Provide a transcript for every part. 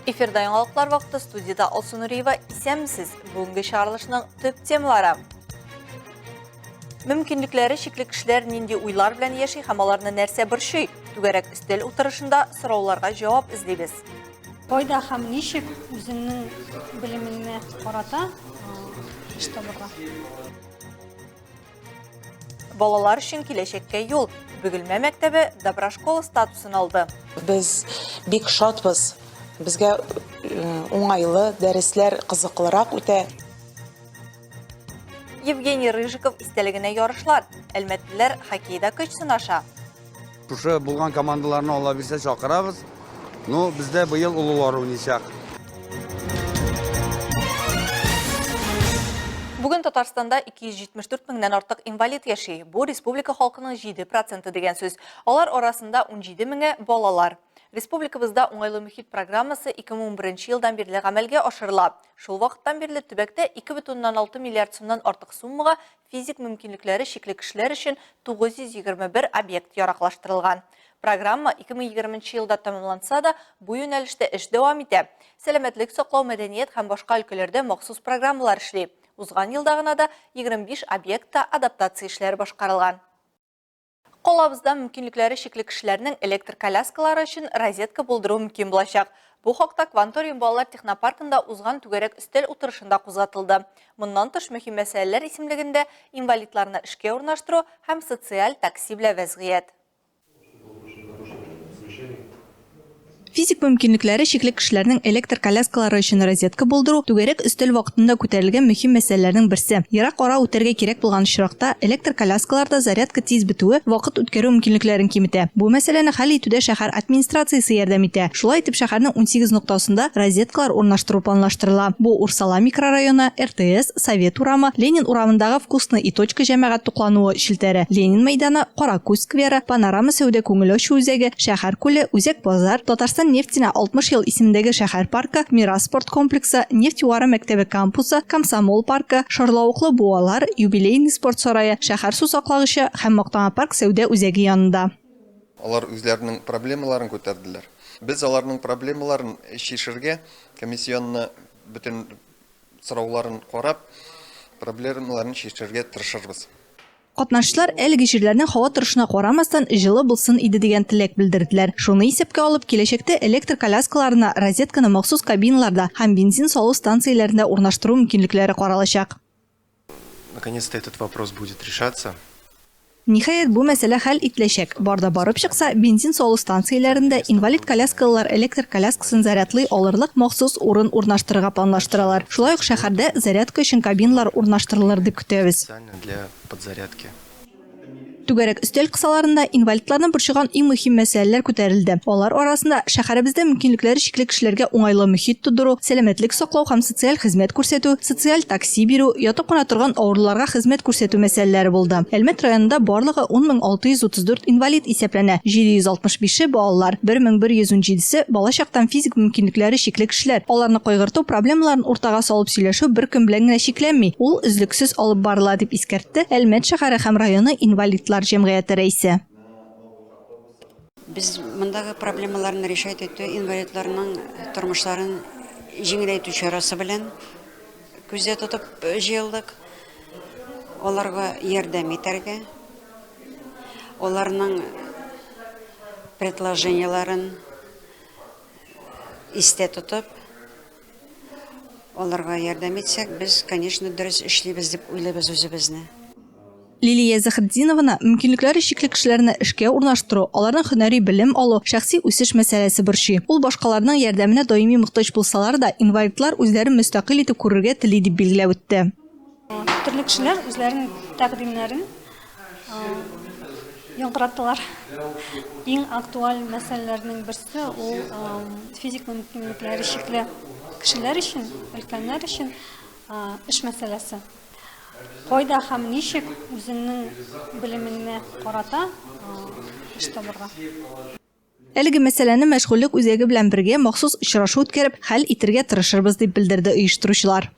Эфирда яңалыклар вакыты студиядә Алсу Нуриева. Исәнмесез. Бүгенге чыгарылышның төп темалары. Мөмкинлекләре чикле кешеләр нинди уйлар белән яши һәм аларны нәрсә борчый? Түгәрәк өстәл утырышында сорауларга җавап эзлибез. Кайда һәм ничек үзеңнең белемеңне карата эш табырга? Балалар өчен киләчәккә юл. Бөгелмә мәктәбе Доброшкола статусын алды. Без бик шатбыз. Безгә уңайлы, дәресләр кызыклырак үтә. Евгений Рыжиков истәлегенә ярышлар. Әлмәтлеләр хоккейда көч сынаша. Шушы булган командаларны Алла бирсә чакырабыз. Ну, бездә быел олылар уйныйчак. Бүген Татарстанда 274 меңнән артык инвалид яши. Бу республика халкының 7 проценты дигән сүз. Алар арасында 17 меңе балалар. Республикабызда уңайлы мөхит программасы 2011 елдан бирле гамәлгә ашырыла. Шул вакыттан бирле төбәктә 2,6 миллиард сумнан артык суммага физик мөмкинлекләре чикле кешеләр өчен 921 объект яраклаштырылган. Программа 2020 елда тәмамланса да, бу юнәлештә эш дәвам итә. Сәламәтлек саклау, мәдәният һәм башка өлкәләрдә махсус программалар эшли. Узган елда гына да 25 объектта адаптация эшләре башкарылган. Калабызда мөмкинлекләре чикле кешеләрнең электр коляскалары өчен розетка булдыру мөмкин булачак. Бу хакта Кванториум балалар технопаркында узган түгәрәк өстәл утырышында кузгатылды. Моннан тыш, мөһим мәсьәләләр исемлегендә инвалидларны эшкә урнаштыру һәм социаль такси белән вәзгыять. Физик мөмкинлекләре чикле кешеләрнең электр коляскалары өчен розетка булдыру, түгәрәк өстәл вакытында күтәрелгән мөһим мәсьәләләрнең берсе. Ерак ара үтәргә кирәк булган очракта, электр коляскаларда зарядка тиз бетүе вакыт үткәрү мөмкинлекләрен киметә. Бу мәсьәләне хәл итүдә шәһәр администрациясе ярдәм итә. Шулай итеп, шәһәрнең 18 ноктасында розеткалар урнаштыру планлаштырыла. Бу Урсала микрорайоны, РТС, Совет урамы, Ленин урамындагы Вкусно и точка җәмәгать туклануы челтәре, Ленин мәйданы, Каракүз скверы, Панорама сәүдә-күңел ачу үзәге, Шәһәр күле, Үзәк базар, Татарстан нефтенә 60 ел исемендәге шәһәр паркы, Мирас спорт комплексы, Нефть югары мәктәбе кампусы, Комсомол паркы, Шарлавыклы буалар, Юбилейный спорт сарае, шәһәр сусаклагычы һәм Мактама парк сәүдә үзәге янында. Алар үзләренең проблемаларын күтәрделәр. Без аларның проблемаларын чишергә комиссионны бөтен сорауларын карап, проблемаларын чишәргә тырышырбыз. Катнашучылар әлеге җирләрнең һава торышына карамастан, җылы булсын иде дигән теләк белдерделәр. Шуны исәпкә алып, киләчәктә электр коляскаларына розетканы махсус кабиналарда һәм бензин салу станцияләрендә урнаштыру мөмкинлекләре каралачак. Наконец-то этот вопрос будет решаться. Ниһаять, бу мәсьәлә хәл ителәчәк. Бар да барып чыкса, бензин салу станцияләрендә инвалид коляскалылар электр коляскасын зарядлый алырлык махсус урын урнаштырырга планлаштыралар. Шулай ук шәһәрдә зарядка өчен кабиналар урнаштырылыр дип көтәбез. Для подзарядки. Түгәрәк өстәл кысаларында инвалидларны борчыган иң мөһим мәсьәләләр күтәрелде. Алар арасында шәһәребездә мөмкинлекләре чикле кешеләргә уңайлы мөхит тудыру, сәламәтлек саклау һәм социаль хезмәт күрсәтү, социаль такси бирү, ятып кына торган авыруларга хезмәт күрсәтү мәсьәләләре булды. Әлмәт районында барлыгы 10 634 инвалид исәпләнә, 765-е, балалар, 1117-се, балачактан физик мөмкинлекләре чикле кешеләр. Аларны кайгырту проблемаларын уртага салып сөйләшү бер көн белән генә чикләнми, ул өзлексез алып барыла, дип искәртте Әлмәт шәһәре һәм районы инвалидлар җәмгыяте рәисе. Без мондагы проблемаларны решать итү, инвалидларның тормышларын җиңеләйтү чарасы белән күздә тотып җыелдык. Аларга ярдәм итәргә, аларның предложениеларын истә тотып, Аларга ярдәм итсәк, без, конечно, дөрес эшлибез дип уйлыйбыз үзебезне. Лилия Заһретдинованы мөмкинлекләре чикле кешеләрне эшкә урнаштыру, аларның һөнәри белем алу, шәхси үсеш мәсьәләсе борчый. Ул башкаларның ярдәменә даими мохтаҗ булсалар да, инвалидлар үзләрен мөстәкыйль итеп күрергә тели дип билгеләп үтте. Төрле кешеләр үзләренең тәкъдимнәрен яңгыраттылар. Иң актуаль мәсьәләләрнең берсе ул физик мөмкинлекләре чикле кешеләр өчен, өлкәннәр өчен эш мәсьәләсе. Кайда һәм ничек үзеңнең белемеңне карата эш табырга. Әлеге мәсьәләне мәшгульлек үзәге белән бергә махсус очрашу үткәреп, хәл итергә тырышырбыз, дип белдерде оештыручылар.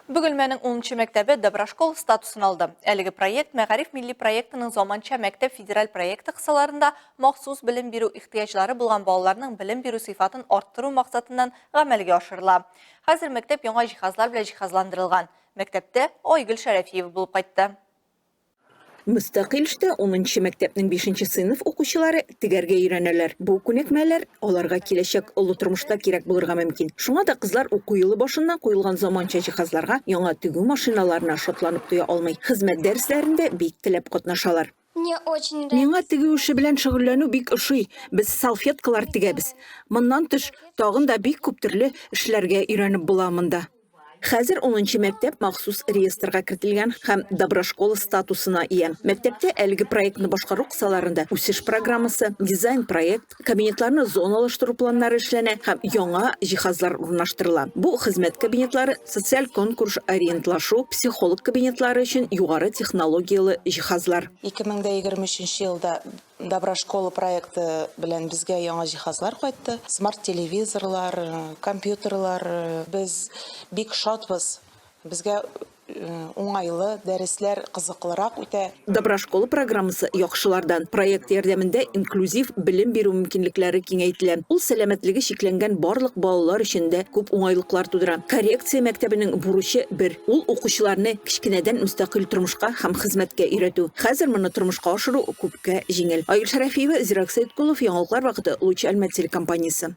Бөгелмәнең унынчы мәктәбе Доброшкол статусын алды. Әлеге проект Мәгариф милли проектының Заманча мәктәп федераль проекты кысаларында махсус белем бирү ихтыяҗлары булган балаларның белем бирү сыйфатын арттыру максатыннан гамәлгә ашырыла. Хәзер мәктәп яңа җиһазлар белән җиһазландырылган. Мәктәптә Айгөл Шәрәфиева булып кайтты. Мөстәкыйль эштә унынчы мәктәпнең бишенче сыйныф укучылары тегәргә өйрәнәләр. Бу күнекмәләр аларга киләчәк олы тормышта кирәк булырга мөмкин. Шуңа да кызлар уку елы башыннан куелган заманча җиһазларга, яңа тегү машиналарына шатланып туя алмый. Хезмәт дәресләрендә бик теләп катнашалар. Миңа тегү эше белән шөгыльләнү бик ошый. Без салфеткалар тегәбез. Моннан тыш, тагын да бик күп төрле эшләргә өйрәнеп була монда. Хәзер унынчы мәктәп махсус реестрга кертелгән һәм Доброшкола статусына ия. Мәктәптә әлеге проектны башкару кысаларында үсеш программасы, дизайн-проект, кабинетларны зоналаштыру планнары эшләнә һәм яңа җиһазлар урнаштырыла. Бу хезмәт кабинетлары, социаль-конкурс ориентлашу, психолог кабинетлары өчен югары технологияле җиһазлар. 2023 елда Доброшкола проекты белән безгә яңа җиһазлар кайтты. Смарт-телевизорлар, компьютерлар. Без бик шатбыз. Безгә уңайлы, дәресләр кызыклырак үтә. Доброшкола программасы яхшылардан. Проект ярдәмендә инклюзив белем бирү мөмкинлекләре киңәйтелә. Ул сәламәтлеге чикләнгән барлык балалар өчен дә күп уңайлыклар тудыра. Коррекция мәктәбенең бурычы бер, Ул укучыларны кечкенәдән мөстәкыйль тормышка һәм хезмәткә өйрәтү. Хәзер моны тормышка ашыру күпкә җиңел. Айгөл Шәрәфиева, Зирак Сәеткулов, Яңалыклар вакыты, Луч Әлмәт телекомпаниясе.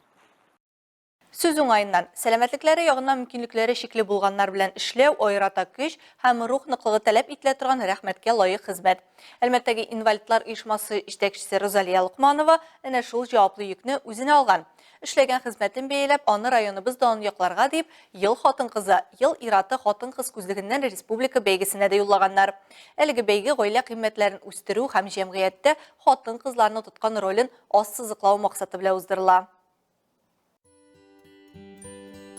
Сүз уңаеннан, сәламәтлекләре ягыннан мөмкинлекләре чикле булганнар белән эшләү аерата көч һәм рух ныклыгы таләп ителә торган рәхмәткә лаек хезмәт. Әлмәттәге инвалидлар оешмасы җитәкчесе Розалия Локманова әнә шул җаваплы йөкне үзенә алган. Эшләгән хезмәтен бәяләп, аны районыбыз данын якларга дип, Ел хатын-кызы, Ел ир-аты хатын-кыз күзлегеннән республика бәйгесенә дә юллаганнар. Әлеге бәйге гаилә кыйммәтләрен үстерү һәм җәмгыятьтә хатын-кызларның тоткан ролен ассызыклау максаты белән уздырыла.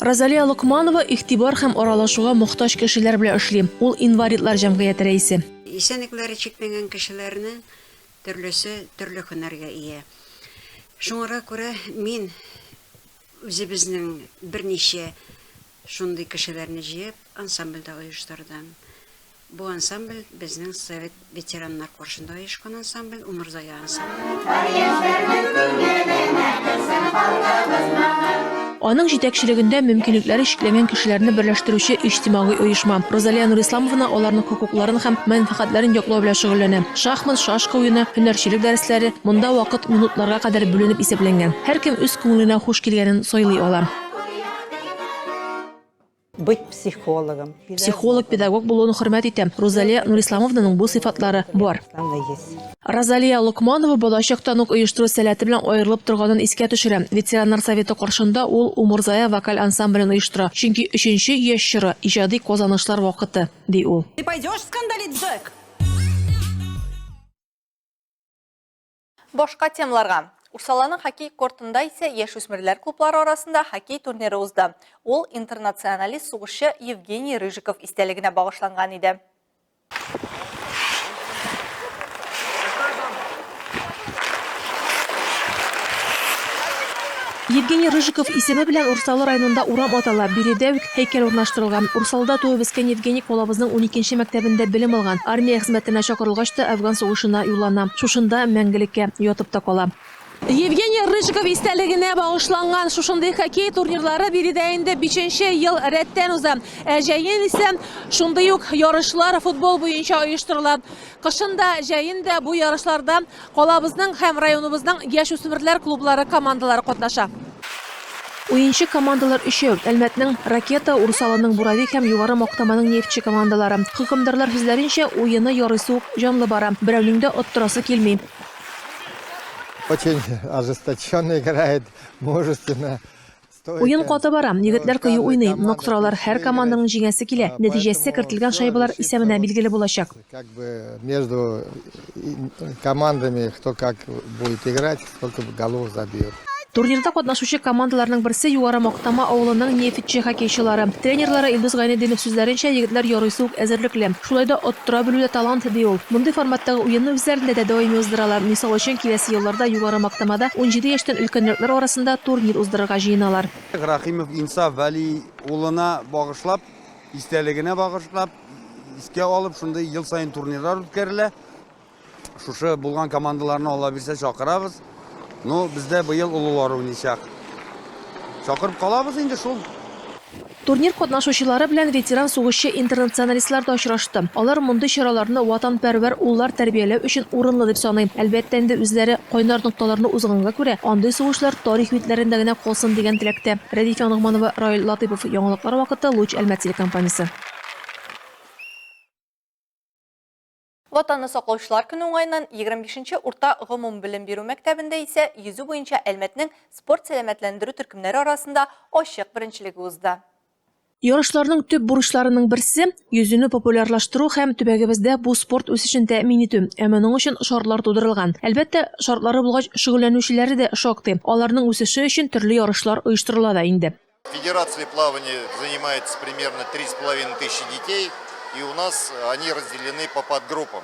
Розалия Локманова игътибар һәм аралашуга мохтаҗ кешеләр белән эшли. Ул инвалидлар җәмгыяте рәисе. Исәнлекләре чикләнгән кешеләрнең Төрлесе төрле һөнәргә ия. Шуңарга күрә мин үзебезнең берничә шундый кешеләрне җыеп, ансамбль дә оештырдым. Бу ансамбль безнең совет ветераннар каршында оешкан ансамбль, Умырзая ансамбле. Аның җитәкчелегендә мөмкинлекләре чикләнгән кешеләрне берләштерүче иҗтимагый оешма. Розалия Нурисламовна аларның хокукларын һәм мәнфәгатьләрен яклау белән шөгыльләнә. Шахмат, шашка уены, һөнәрчелек дәресләре, монда вакыт минутларга кадәр бүленеп исәпләнгән. Һәркем үз күңеленә хуш килгәнен сайлый ала. Быть психологом. Психолог, педагог булуын хөрмәт итәм. Рузалия Нурисламовнаның бу сыйфатлары бар. Розалия Локманова балачактан ук оештыру сәләте белән аерылып торганын искә төшерә. Ветераннар советы каршында ул Умырзая вокаль ансамблен оештыра, чөнки өченче яшь чоры, иҗади казанышлар вакыты, ди ул. Ты пойдешь скандалить, Джек? Башка темаларга. Урсаланың хоккей кортында исә яшүсмерләр клублары арасында хоккей турниры узды. Ул интернационалист сугышчы Евгений Рыжиков истәлегенә багышланган иде. Евгений Рыжиков исеме белән Урсалы районында урам атала, биредә үк һәйкәл урнаштырылган. Урсалыда туып үскән Евгений калабызның уникенче мәктәбендә белем алган. Армия хезмәтенә чакырылгач та Әфган сугышына юллана. Шушында мәңгелеккә ятып та кала. Евгений Рыжиков истәлегенә багышланган шушындый хоккей турнирлары биредә инде бишенче ел рәттән уза. Ә җәен исә шундый ук ярышлар футбол буенча оештырыла. Кышын да, җәен дә бу ярышларда калабызның һәм районыбызның яшүсмерләр клублары командалары катнаша. Уенчы командалар өчәү, Әлмәтнең Ракета, Урсалының Буровик һәм Югары Мактаманың Нефтьче командалары. Хөкемдарлар сүзләренчә, уены ярыйсы ук җанлы бара, берәүнең дә оттырасы килми. Очень ожесточенно играет, мужественно. Уен каты бара, егетләр кыю уйный, нык торалар, һәр команданың җиңәсе килә. Нәтиҗәсе кертелгән шайбалар исәбенә билгеле булачак. Как бы между командами кто как будет играть, сколько голов забьет. Турнирда катнашучы командаларның берсе Югары Мактама авылының Нефтьче хоккейчылары. Тренерлары Илдус Гайнетдинов сүзләренчә, егетләр ярыйсы ук әзерлекле. Шулай да оттыра белү дә талант, ди ул. Мондый форматтагы уенны үзләрендә дә даими уздыралар. Мисал өчен, киләсе елларда Югары Мактамада 17 яшьтән өлкәнрәкләр арасында турнир уздырырга җыеналар. Рәхимов Инсаф Вәли улына багышлап истәлегенә багышлап, искә алып, шундый ел саен турнирлар үткәрелә. Шушы булган командаларны Алла бирсә чакырабыз. Ну, бездә быел олылар уйныйчак. Чакырып калабыз инде шул. Турнир катнашучылары белән ветеран сугышчы-интернационалистлар да очрашты. Алар мондый чараларны ватанпәрвәр уллар тәрбияләү өчен урынлы дип саный. Әлбәттә инде, үзләре кайнар нокталарны узганга күрә, андый сугышлар тарих битләрендә генә калсын дигән теләктә. Рәдифә Ногманова, Раил Латыйпов, Яңалыклар вакыты, Луч Әлмәт телекомпаниясе. Ватанны саклаучылар көне уңаеннан 25 нче урта гомум белем бирү мәктәбендә исә йөзү буенча Әлмәтнең спорт-сәламәтләндерү төркемнәре арасында ачык беренчелеге узды. Ярышларның төп бурычларының берсе, йөзүне популярлаштыру һәм төбәгебездә бу спорт үсешен тәэмин итү. Ә моның өчен шартлар тудырылган. Әлбәттә, шартлары булгач, шөгыльләнүчеләре дә шактый. Аларның үсеше өчен төрле ярышлар оештырыла да инде. Федерацией плавания занимается примерно 3,5 тысячи детей, и у нас они разделены по подгруппам.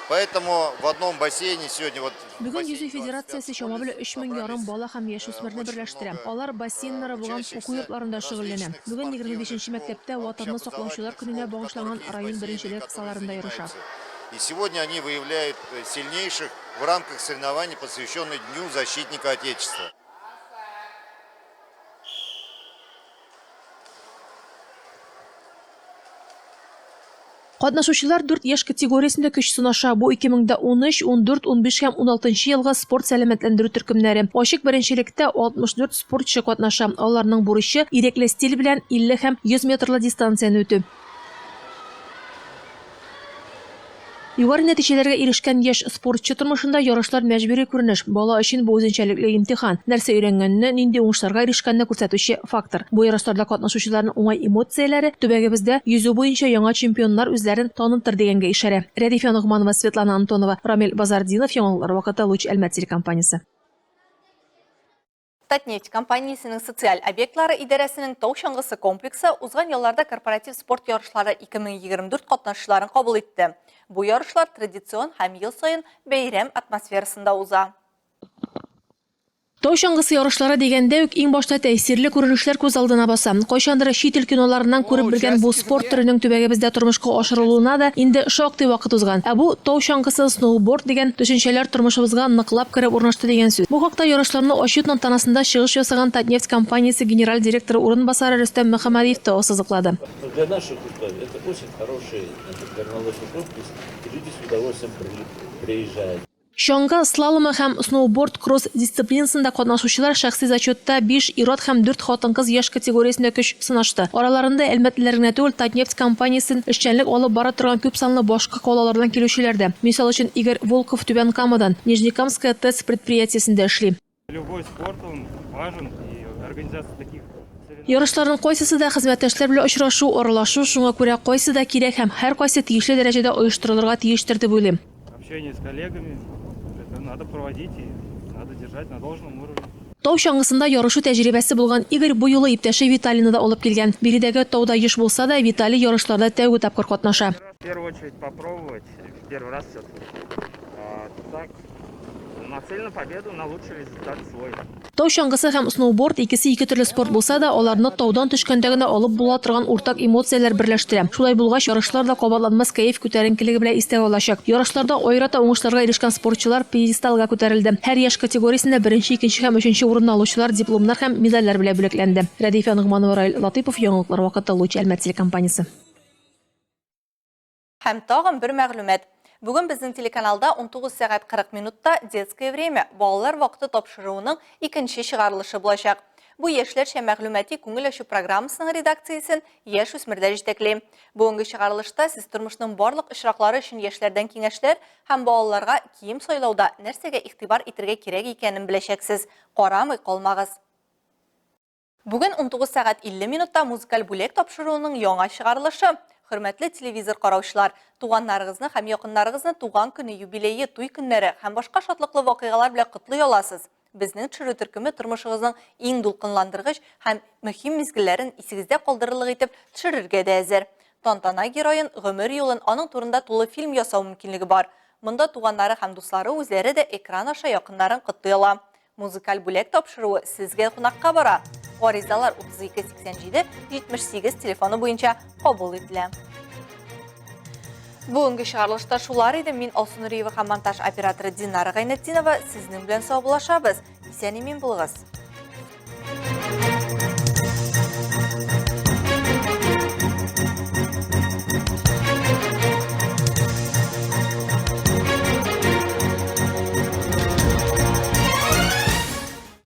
Поэтому в одном бассейне сегодня вот Бүген йөзү федерациясе чама белән өч мең ярым бала һәм яшүсмерне берләштерә. Алар бассейннары булган уку йортларында шөгыльләнә. Бүген 25 нче мәктәптә Ватанны саклаучылар көненә багышланган район беренчелеге кысаларында ярыша. И сегодня они выявляют сильнейших в рамках соревнований, посвященных Дню защитника Отечества. Катнашучылар дүрт яшь категориясендә көч сынаша. Бу 2013, 14, 15 һәм 16 елгы спорт сәламәтләндерү төркемнәре. Ачык беренчелектә 64 спортчы катнаша. Аларның бурычы, ирекле стиль белән 50 һәм 100 метрлы дистанцияне үтү. Югары нәтиҗәләргә ирешкән яшь спортчы тормышында ярышлар мәҗбүри күренеш. Бала өчен бу үзенчәлекле имтихан. Нәрсә өйрәнгәнне, нинди уңышларга ирешкәнне күрсәтүче фактор. Бу ярышларда катнашучыларның уңай эмоцияләре төбәгебездә йөзү буенча яңа чемпионнар үзләрен танытыр дигәнгә ишарә. Рәдифә Ногманова, Светлана Антонова, Рамил Базартдинов, Яңалыклар вакыты, Луч Әлмәт телекомпаниясе. Татнефть компаниясенең социаль объектлары идарәсенең тау чаңгысы комплексы узган ялларда корпоратив спорт ярышлары 2024 катнашчыларын кабул итте. Бу ярышлар традицион һәм ел саен бәйрәм атмосферасында уза. Тау чаңгысы ярышлары дигәндә үк иң башта тәэсирле күренешләр күз алдына баса. Кайчандыр чит ил киноларыннан күреп белгән бу спорт төренең төбәгебездә тормышка ашырылуына да инде шактый вакыт узган. Ә бу тау чаңгысы, сноуборд дигән төшенчәләр тормышыбызга ныклап кереп урнашты дигән сүз. Бу хакта ярышларны ачу тантанасында чыгыш ясаган Татнефть компаниясе генераль директоры урынбасары Рөстәм Мөхәммәдиев та ассызыклады. Для наших условий это очень хороший, значит, горнолыжный комплекс, и люди с удовольствием приезжают. Чаңгы слаломы һәм сноуборд-кросс дисциплинасында катнашучылар шәхси зачетта биш ир-ат һәм дүрт хатын-кыз яшь категориясендә көч сынашты. Араларында әлмәтлеләр генә түгел, Татнефть компаниясен эшчәнлек алып бара торган күпсанлы башка калалардан килүчеләр дә. Мисал өчен, Игорь Волков Түбән Камадан, Нижнекамская ТЭЦ предприятиесендә эшли. Любой спорт он важен и организация таких Ярышларның кайсысы да хезмәттәшләр белән очрашу, аралашу, шуңа күрә кайсы да кирәк һәм һәркайсы тиешле дәрәҗәдә оештырылырга тиештер дип уйлыйм. Общение с коллегами это надо проводить и надо держать на должном уровне. Тау чаңгысында ярышу тәҗрибәсе булган Игорь бу юлы иптәше Виталийны да алып килгән. Биредәге тауда еш булса да, Виталий ярышларда тәүге тапкыр катнаша. В первую очередь попробовать, в первый раз все-таки. Так, нацелен на победу, на лучший результат свой. Тау чаңгысы һәм сноуборд икесе ике төрле спорт булса да, аларны таудан төшкәндә генә алып була торган уртак эмоцияләр берләштерә. Шулай булгач, ярышлар да кабатланмас кәеф күтәренкелеге белән истә калачак. Ярышларда аерата уңышларга ирешкән спортчылар пьедесталга күтәрелде. Һәр яшь категориясендә беренче, икенче һәм өченче урынны алучылар дипломнар һәм медальләр белән бүләкләнде. Рәдифә Ногманова, Раил Латыйпов, Яңалыклар вакыты, Луч Әлмәт телекомпаниясе. Һәм тагын бер мәгълүмат. Бүген безнең телеканалда 19 сәгать 40 минутта Детское время балалар вакыты тапшыруының икенче чыгарылышы булачак. Бу яшьләрчә мәгълүмати күңел ачу программасының редакциясен яшь үсмерләр җитәкли. Бүгенге чыгарылышта сез тормышның барлык очраклары өчен яшьләрдән киңәшләр һәм балаларга кием сайлауда нәрсәгә игътибар итергә кирәк икәнен беләчәксез. Карамый калмагыз. Бүген 19 сәгать 50 минутта музыкаль бүләк тапшыруының яңа чыгарылышы. Хөрмәтле телевизор караучылар, туганнарыгызны һәм якыннарыгызны туган көне, юбилее, туй көннәре һәм башка шатлыклы вакыйгалар белән котлый аласыз. Безнең төшерү төркеме тормышыгызның иң дулкынландыргыч һәм мөһим мизгелләрен исегездә калдырырлык итеп төшерергә дә әзер. Тантана героен, гомер юлын, аның турында тулы фильм ясау мөмкинлеге бар. Монда туганнары һәм дуслары үзләре дә экран аша якыннарын котлый ала. Музыкаль бүләк тапшыруы сезгә кунакка бара. Гаризалар 32 87 78 телефоны буенча кабул ителә. Бүгенге чыгарылышта шулар иде. Мин Алсу Нуриева һәм монтаж операторы Динара Гайнетдинова сезнең белән саубуллашабыз. Исән-имин булыгыз.